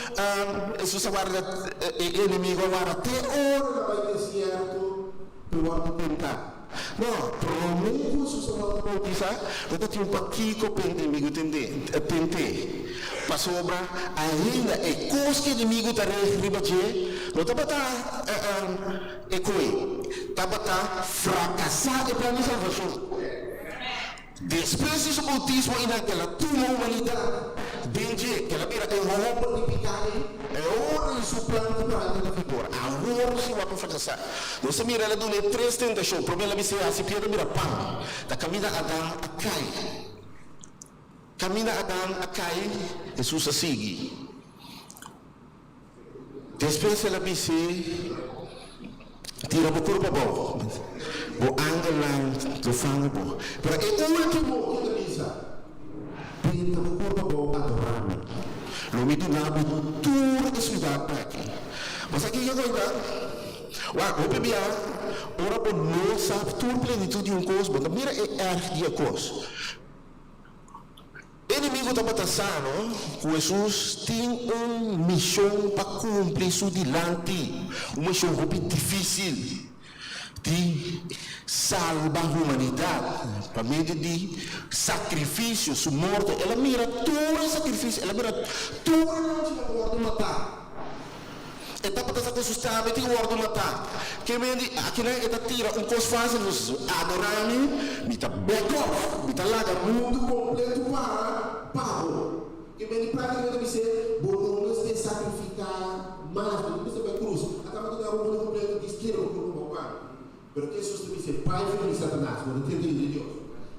Hesus a warda e enemigo a warda te ora el a bai desierto pa e wòrdu tentá? No, promé ku Hesus a wòrdu boutisá no ta tin un pakiko pa e enemigo tent'é, pasobra ainda e kos ku e enemigo ta reg riba dje no tabata e koe, tabata frakasá e plan di salvashon. Despues di su boutismo i nan el a tuma humanidat den dje, el a bira e hòmber di piká ei, e ora di su plan di para na vigor. Awor si wak a frakasá. Nos ta mira el a duna e tres tentashon. Promé el a bis'é hasi piedra bira pan. Ta kaminda Adan a kai. Kaminda Adan a kai, Hesus a sigui. Despues el a bis'é, Tira bo kurpa abou, bo angelnan lo fanga bo. Pero e último ke ta bisa, Benta bo kurpa abou, adorá mi. Lo mi duna bo tur e siudatnan aki. Bo sa kiko ku ta? Wak, hopi bia ora bo no sa tur plenitut di un kos, bo ta mira e erg di e kos. Enemigo tabata sa no ku Hesus tin un mishon pa kumpli su dilanti, un mishon hopi difísil di salba humanidat pa medio di sakrifisio, su morto. El a mira tur e sakrifisio, el a mira tur e nochi ku a wòrdu matá. E tabata sa ku Hesus tambe tin wòrdu matá. Ke men di akinan e ta tira un kos fásil nos adorá mi, mi ta back off, mi ta laga mundu kompletu para pa bo. Ke men di práktikamente bis'é, bo no mester sakrifiká mas, bo no mester bai krus. A tabata duna bo mundu kompletu dis tira bo kurpa bo pa mi. Pero Hesus ta bis'é, Bai for di mi, Satanas, bo ta tenta di Dios.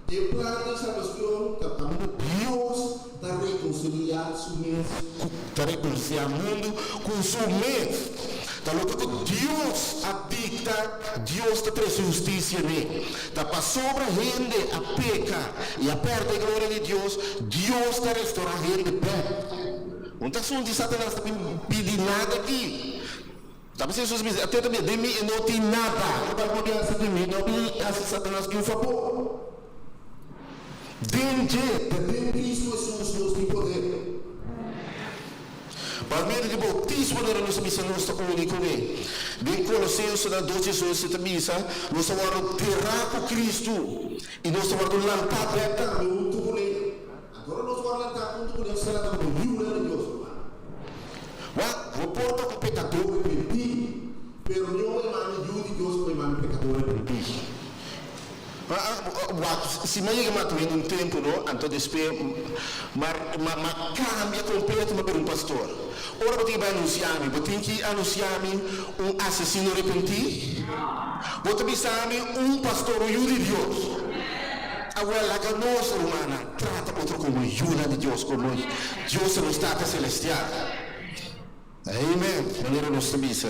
E plan di salbacion ta pa mundu. Dios ta reconcilia su mes cu ta reconcilia mundu cu su mes. Ta loke cu Dios a dicta, Dios ta trece husticia n'e. Ta pasobra hende a peca y a perde e gloria di Dios, Dios ta restora hende bek. Un ta asuntu di Satanas ta bin pidi nada aki. Ta p'esei Hesus bisa, Atenta mi, den mi e no tin nada. No ta por hasi di mi, no bin hasi Satanas ki un fabor. Den dje, ta den Cristo Hesus nos tin poder. Pa medio di boutismo dor nos a bisa nos ta uni kuné. Den Kolosensenan dos diesocho ta bisa, nos a wòrdu derá ku Cristo i nos a wòrdu lantá bèk tambe huntu kuné. Anto ora nos wòrdu lantá huntu kuné, nos ta lanta komo yunan di Dios, ruman. Wak, bo por ta un pekadó repentí, pero no e mami yu di Dios ku e mami pekadó repentí. Wak, si mi a yega mata hende un tempu, no, anto despues m'a m'a kambia kompleto, m'a bira un pastor. Ora bo tin ki bai anunsiá mi, bo tin ki anunsiá mi un asesino repentí? Bo ta bisa mi un pastor, un yu di Dios? Awor laga nos, rumannan, trata otro komo yunan di Dios, komo Dios ta nos Tata Selestial. Amen, manera nos ta bisa.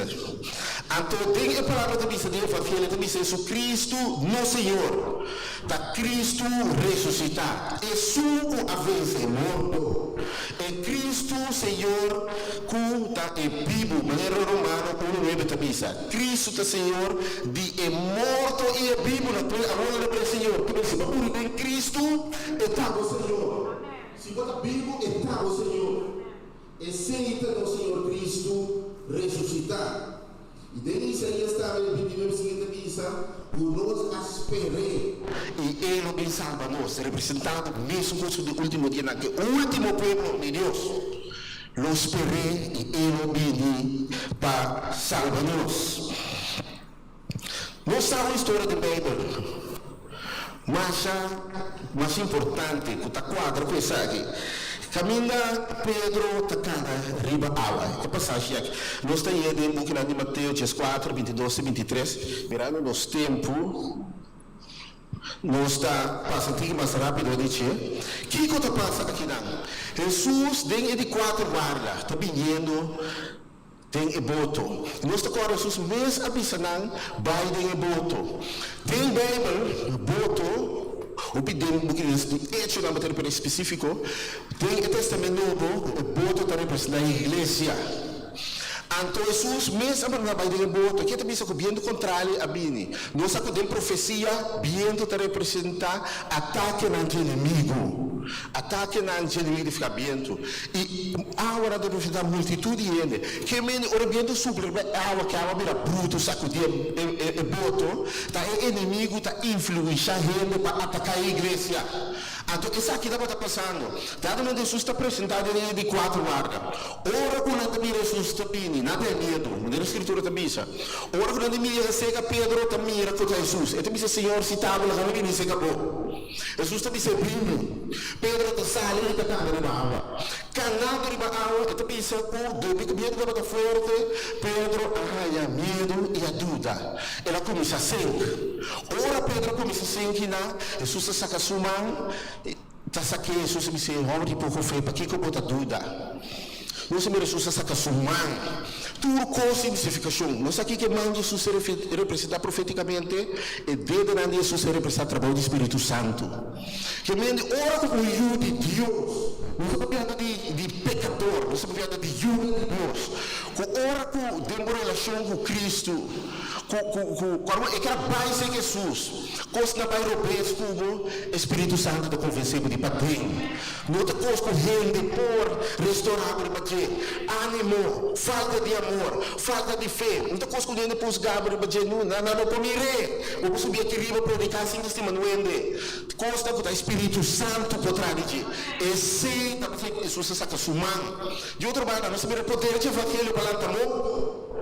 Anto den e palabra ta bisa den Evangelio ta bisa Jesucristo nos Señor. Ta Cristo resucita, esun cu a vence e morto. E Cristo Señor cu ta e bibu, manera Romano uno nuebe ta bisa. Cristo ta Señor di e morto y e bibu. Na tur awor lo e Señor. Kiba si bo a muri den Cristo, e ta bo Señor. Si bo ta bibu, e ta bo Señor. Esei ta nos Señor Cristo resucitá. I den Isaías tambe 29 sigui ta bisa ku nos a sper'é. I e lo bin salba nos, representando mesun kos ku den último dianan, ku e último pueblo di Dios lo sper'é i e lo bini pa salba nos. Nos sa un historia den Beibel. Masha mas importante ku ta kuadra ku esaki, kaminda Pedro ta kana riba awa. E pasashi aki nos ta hañ'é den bukinan di Mateo 14, 22 te 23. Mirando nos tempu, nos ta pasa tiki mas rápido di dje. Kiko ta pasa akinan? Hesus den e di kuater warda ta biniendo Den e boto. Nos ta kòrda Hesus mes a bisa nan bai den e boto. Den Beibel, boto, hopi den buki di Echonan bo ta referí spesífiko, den e Tèstamènt Nobo, e boto ta representá e iglesia. Anto Hesus mes a manda nan bai den e boto. Ke ta bisa ku bientu kontrali a bini? Nos sa ku den profesia, bientu ta representá atakenan di enemigu. Atakenan dje enemigu di fika bientu. I awa nan ta representá multitut di hende. Ke mende ora bientu supla riba e awa, ke awa bira brutu, sakudí e boto, ta e enemigu ta influenshá hende pa ataká e iglesia. Anto esaki tabata pasando. Dado momento Hesus ta presentá den e di kuater warda. Ora ku nan ta mira Hesus ta bini, nan ta haña miedu. Manera e Skritura ta bisa. Ora ku nan ta mira serka Pedro ta mira ku ta Hesus. E ta bisa, Señor, si ta abo, laga mi bini serka bo. Hesus ta bisa e bini. Pedro ta sali i ta kana riba awa. Kanando riba awa, e ta bisa ku debi ku bientu tabata fuerte, Pedro a haña miedu i a duda. El a kuminsá sink. Ora Pedro a kuminsá sink hina, Hesus a saka su man, ta sak'é. Hesus a bis'é, Hòmber di poko fe, pakiko bo ta duda? Nos a mira Hesus a saka su man. Tur kos tin sifikashon. Nos sa kiko e man di Hesus ta representá profétikamente? E dedenan di Hesus ta representá trabou di Spiritu Santu. Ke mende ora ku un yu di Dios, nos ta papiando di di pekador, nos ta papiando di yunan di Dios, ku ora ku den bo relashon ku Kristu, ku ku ku ku e keda bai serka Hesus, kosnan bai robes ku bo, e Spiritu Santu ta konvensé bo di paden. No ta kos ku hende por restorá bo riba dje. Ánimo, falta di amor, falta di fe. No ta kos ku hende por husgá bo riba dje. No, nan no por mir'é. Bo por subi aki riba prediká sin ta stima nuende. Kosnan ku ta e Spiritu Santu por traha di dje. Esei ta p'esei ku Hesus a saka su man. Di otro banda, nos a mira poder dje evangelio pa lanta morto.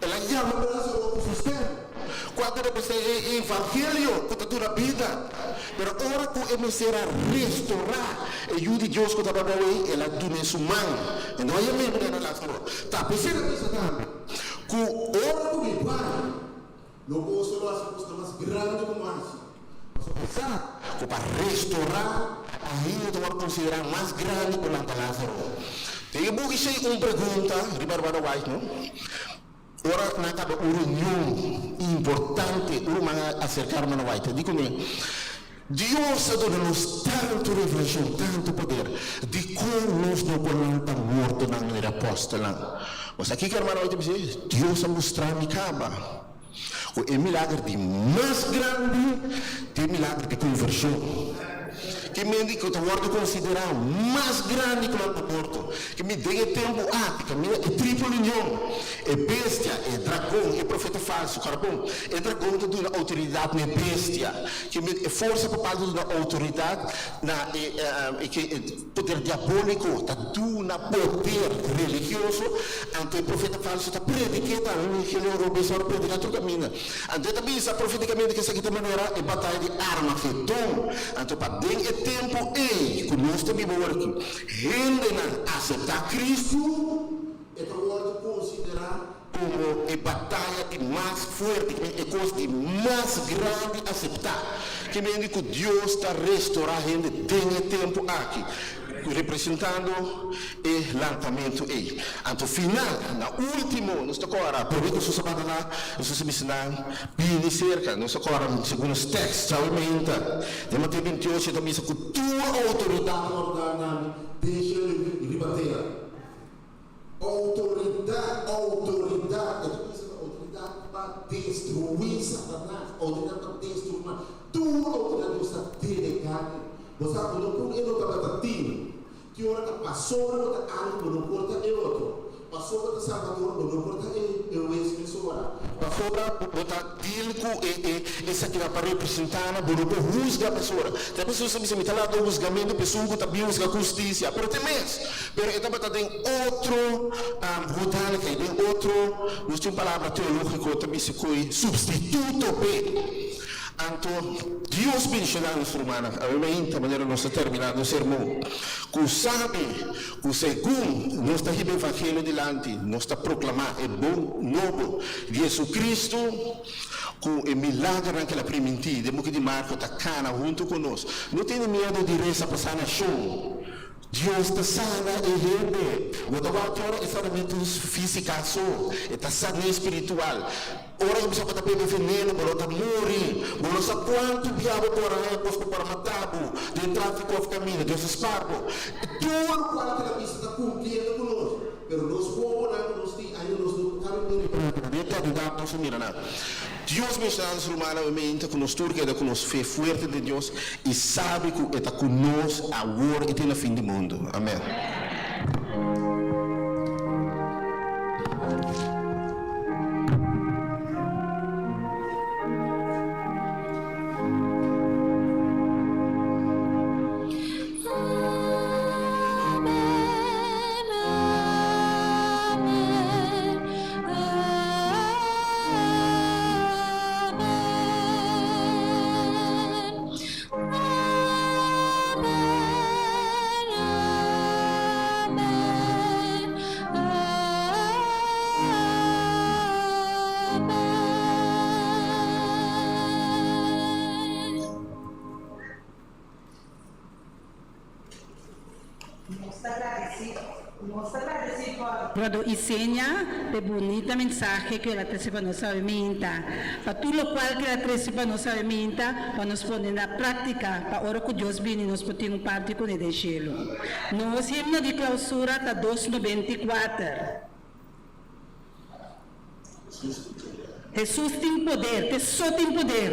El a yama Lázaro ku su stèm, kual ta representá e evangelio ku ta duna bida. Pero ora ku e mester a restorá e Yu di Dios ku tabata abou ei, el a dun'é su man. E no a yam'é manera Lázaro. Ta p'esei el a bisa tambe ku ora ku mi bai, lo boso lo hasi kosnan mas grandi ku mi a hasi. Pasobra e sa ku pa restorá ainda ta wòrdu konsiderá mas grandi ku lanta Lázaro. Den e buki shei un pregunta riba Hermano White no. Ora nan kaba un reunion importante, un ruman a aserká Hermano White, a di kuné, Dios a duna nos tantu revelashon, tantu poder, dikon nos no por lanta mortonan manera apòstelnan? Bo sa kiko Hermano White a bisa? Dios a mustra mi kaba. Ku e milager di mas grandi ta e milager di konvershon. Ke mende ku ta wòrdu konsiderá mas grandi ku nan morto. Ke mi den e tempu aki kaminda e tripel union, e bestia, e dragon, e profeta falsu, kòrda bon, e dragon ta duna outoridat na e bestia. Ke mi e forsa papal ta duna outoridat na e ke e poder diabóliko ta duna poder religioso, anto e profeta falsu ta predik'é tambe, mi hende robes ora prediká tur kaminda. Anto e ta bisa profétikamente ku esaki ta manera e bataya di Armagedon. Anto pa den e tempu ei ku nos ta biba awor aki, hendenan aseptá Kristu, e ta wòrdu konsiderá komo e bataya di mas fuerte, ki men e kos di mas grandi aseptá, ki men ku Dios ta restorá hende den e tempu aki, representando e lantamentu ei. Anto final, na último, nos ta kòrda, promé ku Hesus a bandoná, Hesus a bisa nan, Bini serka. Nos ta kòrda segun nos tèks djawe meinta, den Mateo 28 e ta bisa ku tur outoridat a wòrdu dá na mi den shelu i riba tera. Outoridat, outoridat, e ta bisa ta outoridat pa destruí Satanas, outoridat pa destruí mal. Tur outoridat Dios ta delegá n'e. Bo sa ku no por e no tabata tin. Ki ora ta pasobra bo ta algu bo no por ta e otro. Pasobra ta Salvador bo no por ta e e hues mesora. Pasobra bo ta deal ku e e esakinan pa representá nan, bo no por husga mesora. Ta Hesus a bisa, Mi ta laga husgamentu pa esun ku ta bin husga ku hustisia. Pero te mes. Pero e tabata den otro hoedanigheid, den otro, nos tin un palabra teológiko ta bisa ku e substituto p'e. Anto Dios bendishoná nos rumannan. Awe mainta manera nos ta terminá nos sermon, ku sabi ku segun nos ta hiba evangelio dilanti, nos ta proklamá e bon nobo di Jesucristo, ku e milagernan ku el a primintí den buki di Marko ta kana huntu ku nos. No tene miedu di resa pa sanashon. Dios ta sana e hende. No ta wak ora e sanamentu físika so, e ta sané spiritual. Ora ku bo sa ku ta bebe veneno, bo lo ta muri. Bo no sa kuantu bia bo por a haña kos ku por a mata bo den tráfiko òf kaminda. Dios ta spar bo. Tur lokual ku el a bisa ta kumpliendo ku nos. Pero nos wowonan ku nos tin ainda nos no ta mira e pero den kalidat nos a mira nan. Dios menshoná nos rumannan obviamente ku nos tur keda ku nos fe fuerte den Dios i sabi ku e ta ku nos awor i te na fin di mundu. Amen. Amen, amen, amen. Amen, amen, amen. Nos ta gradisí, nos ta gradisí pa Brother Isenia p'e bunita mensahe ku el a trese pa nos awe minta. Pa tur lokual ku el a trese pa nos awe minta, pa nos pone na práktika, pa ora ku Dios bini nos por tin un parti kuné den shelu. Nos himno di klausura ta 294. Hesus tin poder, te so tin poder.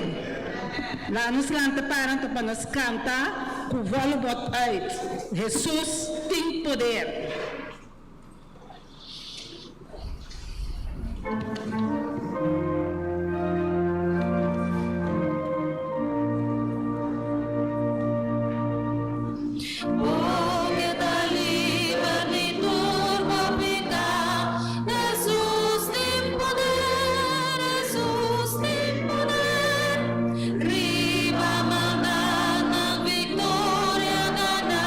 Laga nos lanta para anto pa nos kanta ku volle bot uit, Hesus tin poder. Bo ke ta liber di tur bo piká, Hesus tin poder, Hesus tin poder. Riba maldatnan viktoria gana,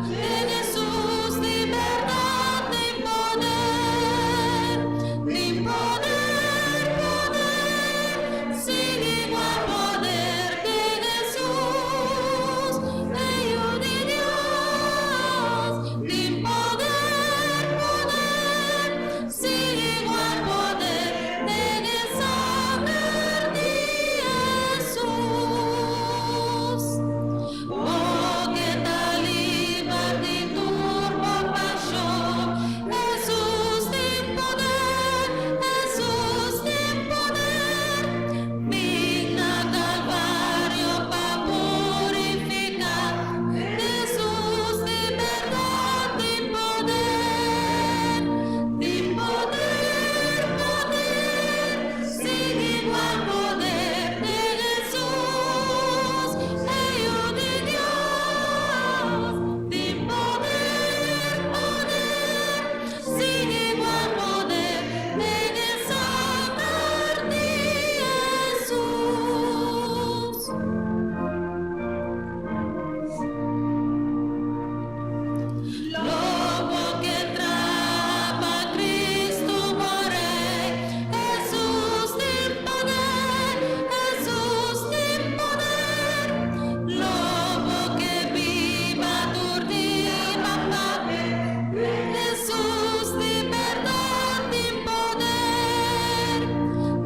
den Hesus libertat tin poder, tin poder, poder, sin igual poder den Hesus, e Yu di Dios. Tin poder, poder, sin igual poder den e sanger di Hesus. Bo ke ta liber di tur bo pashon, Hesus tin poder, Hesus tin poder. Bin na Kalvario pa purifiká, Hesus di bèrdat tin poder, tin poder, poder, sin igual poder den Hesus, e Yu di Dios. Tin poder, poder, sin igual poder den e sanger di Hesus. Lobo ke trapa Cristo bo Rei, Hesus tin poder, Hesus tin poder. Lobo ke biba tur di papá, Hesus di bèrdat tin poder,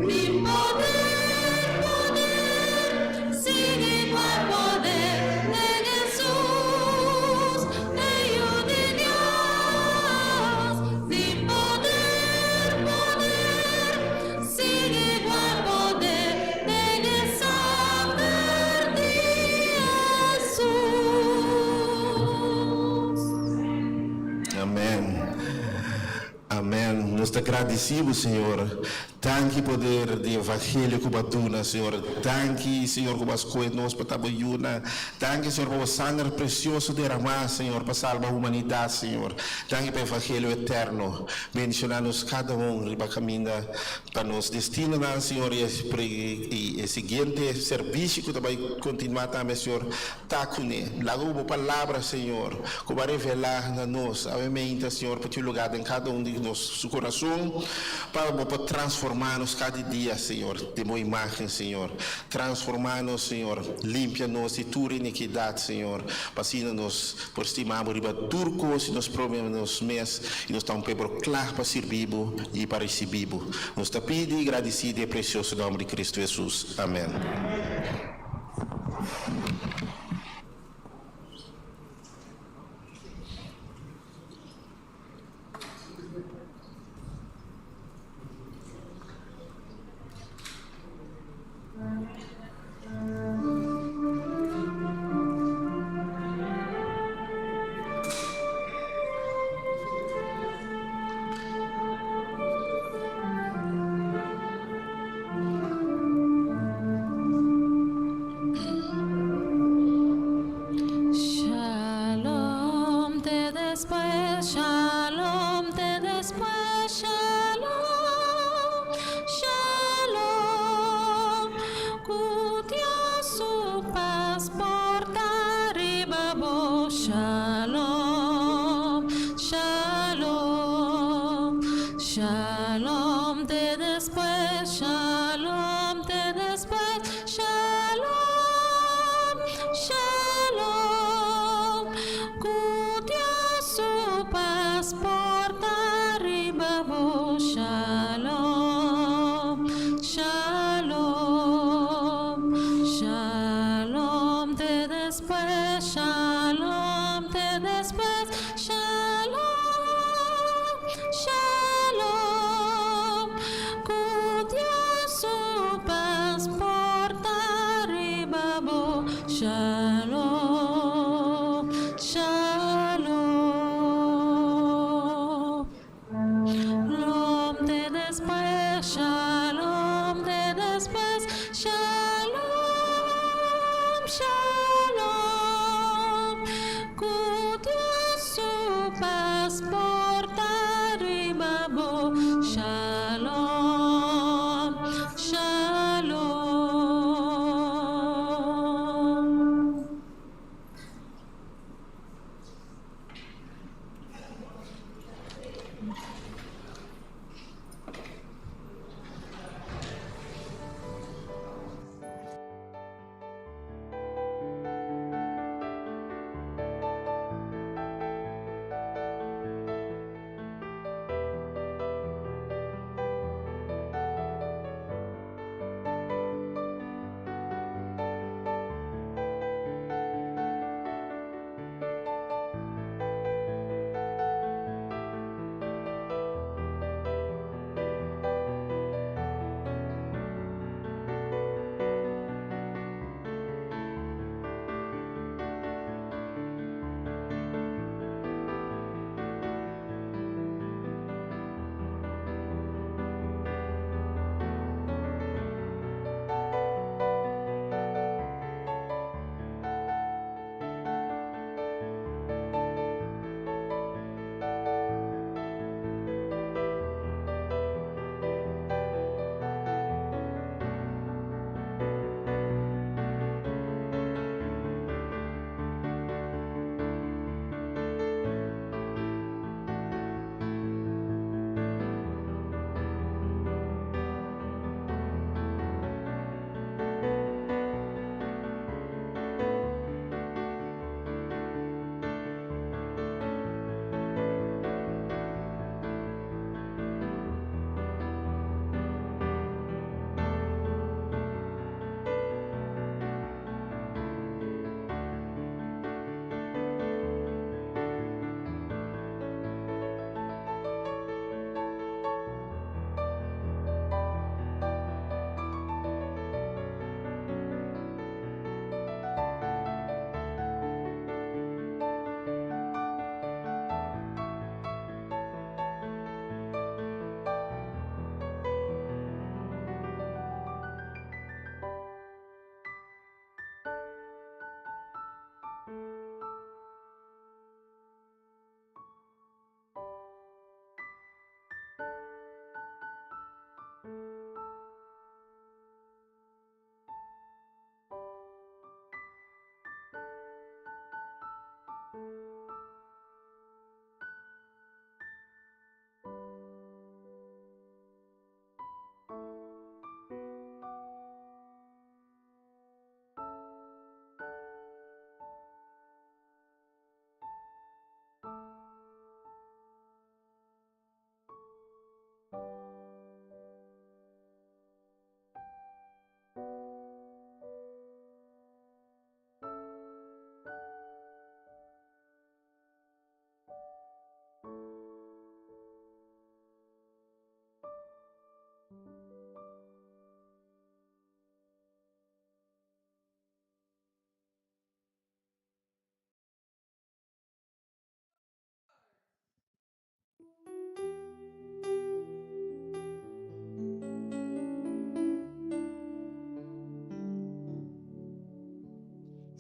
tin poder, poder, sin igual poder den Hesus, e Yu di Dios. Tin poder, poder, sin igual poder den e sanger di Hesus. Amen. Amen. Nos ta gradisí bo, Señor. Danki poder di evangelio ku bo a duna, Señor. Danki, Señor, ku bo a skohe nos pa ta bo yunan. Danki, Señor, pa bo sanger presioso deramá, Señor, pa salba humanidat, Señor. Danki pa evangelio eterno. Bendishoná nos kada un riba kaminda pa nos destinonan, Señor, i e siguiente servisio ku ta bai kontinuá tambe, Señor, ta kuné. Laga ku bo palabra, Señor, ku bo a revelá na nos awe meinta, Señor, por tin lugá den kada un di nos su kurason. Pa bo por transformá nos kada dia, Señor, den bo imágen, Señor. Transformá nos, Señor. Limpia nos di tur inikidat, Señor, pa asina nos por stimá bo riba tur kos i nos prome nos mes i nos ta un pueblo kla pa sirbí bo i pa risibí bo. Nos ta pidi i gradisí den e presioso nòmber di Kristu Hesus. Amèn.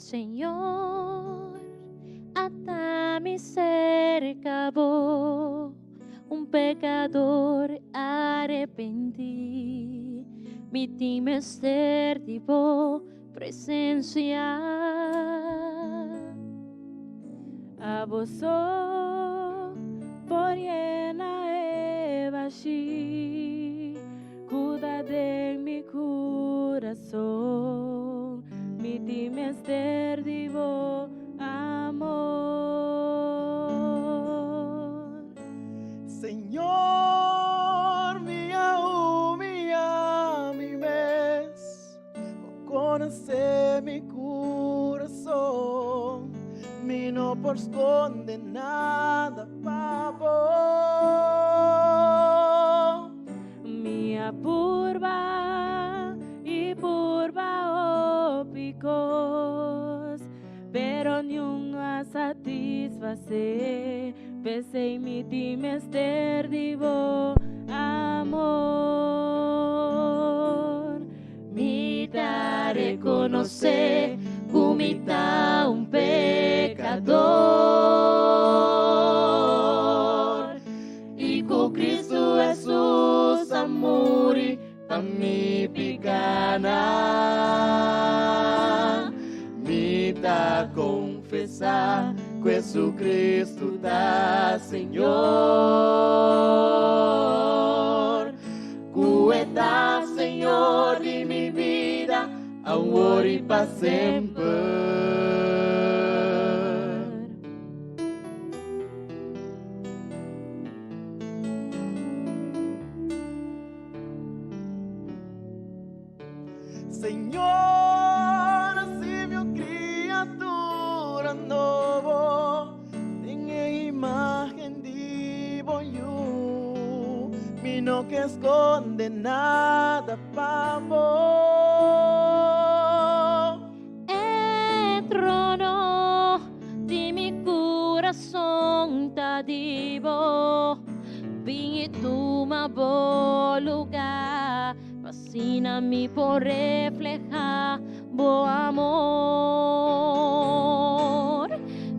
Señor, ata mi serka bo, un pekador arepentí. Mi tin mester di bo presensia. Abo so por yena e bashí ku ta den mi kurason. Mi tin mester di bo amor. Señor, mi a humillá mi mes, bo konosé mi kurason, mi no por skonde nada pa bo. Mi a purba i purba hopi kos, pero niun no a satisfasé, p'esei mi tin mester di bo amor. Mi ta rekonosé ku mi ta un pekador i ku Kristu Hesus a muri pa mi pikanan. Mi ta konfesá ku Hesukristu ta Señor, ku e ta Señor di mi bida, awor i pa semper. Señor, hasi mi un criatura nobo den e imagen di bo Yu. Mi no ke skonde nada pa bo. E trono di mi kurason ta di bo. Bin i tuma bo lugá, p'asina mi por reflehá bo amor.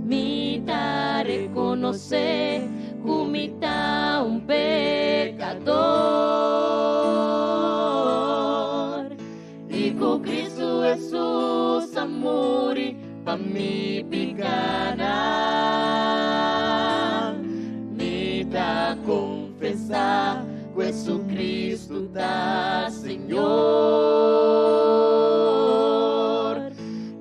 Mi ta rekonosé ku mi ta un pekador i ku Kristu Hesus a muri pa mi pikanan. Mi ta konfesá ku Hesukristu ta Señor,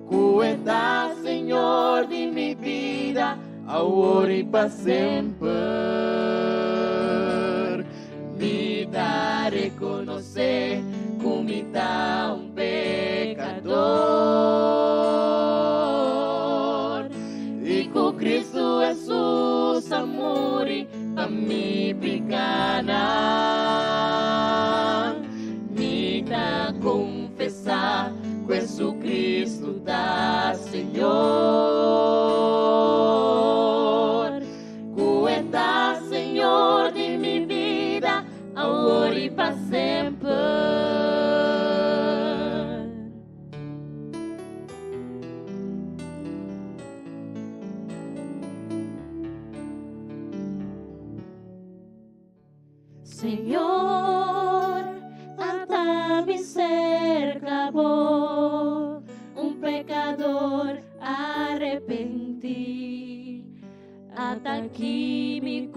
ku e ta Señor di mi bida, awor i pa semper. Mi ta rekonosé ku mi ta un pekador i ku Kristu Hesus a muri pa mi pikanan. Mi ta konfesá ku Hesukristu ta Señor, ku e ta Señor di mi bida, awor i pa semper. Señor, ata mi serka bo, un pekador arepentí. Ata aki mi.